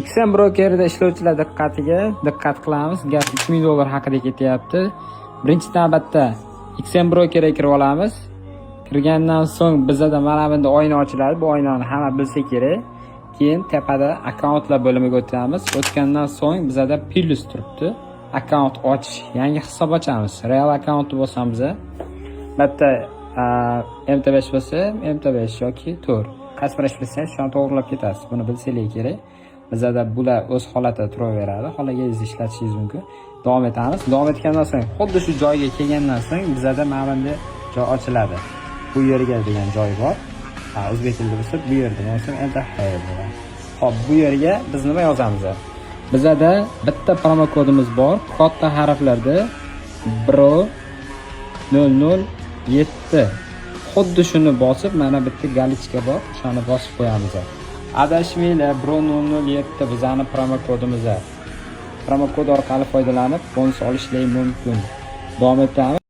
XM brokerida ishlovchilar diqqatiga, diqqat qilamiz. Gap 3000 dollar haqida ketyapti. Birinchi navbatda XM brokerga kirib olamiz. Kirgandan so'ng bizada mana bunda oyna ochiladi. Bu oynani hamma bilsa kerak. Keyin tepada akkauntlar bo'limiga o'tamiz. O'tgandan so'ng bizada plyus turibdi. Akkaunt ochish, yangi hisob ochamiz. Real akkauntni bosamiz. Bu yerda MT5 bo'lsa, MT5 yoki 4. Qaysi biri ishlasangiz, shuni to'g'rilab ketasiz. Buni bilsanglar kerak. Bizada bular o'z holatida turaveradi. Xohlaganingizni ishlatishingiz mumkin. Davom etamiz. Davom etgandan so'ng, xuddi shu joyga kelgandan so'ng bizada mana bunday joy ochiladi. Bu yerga degan joy bor. Ha, o'zbek tilida bo'lsa, bu yerda bo'lsa, enter here bo'ladi. Xo'p, bu yerga biz nima yozamiz? Bizada bitta promokodimiz bor. Katta harflarda BRO 007. Xuddi shuni bosib, mana bitta галочка bor, o'shani bosib qo'yamiz. Adashmanglar, BRO 007 bizani promokodimiz. Promokod orqali foydalanib bonus olishlar mumkin. Davom etamiz.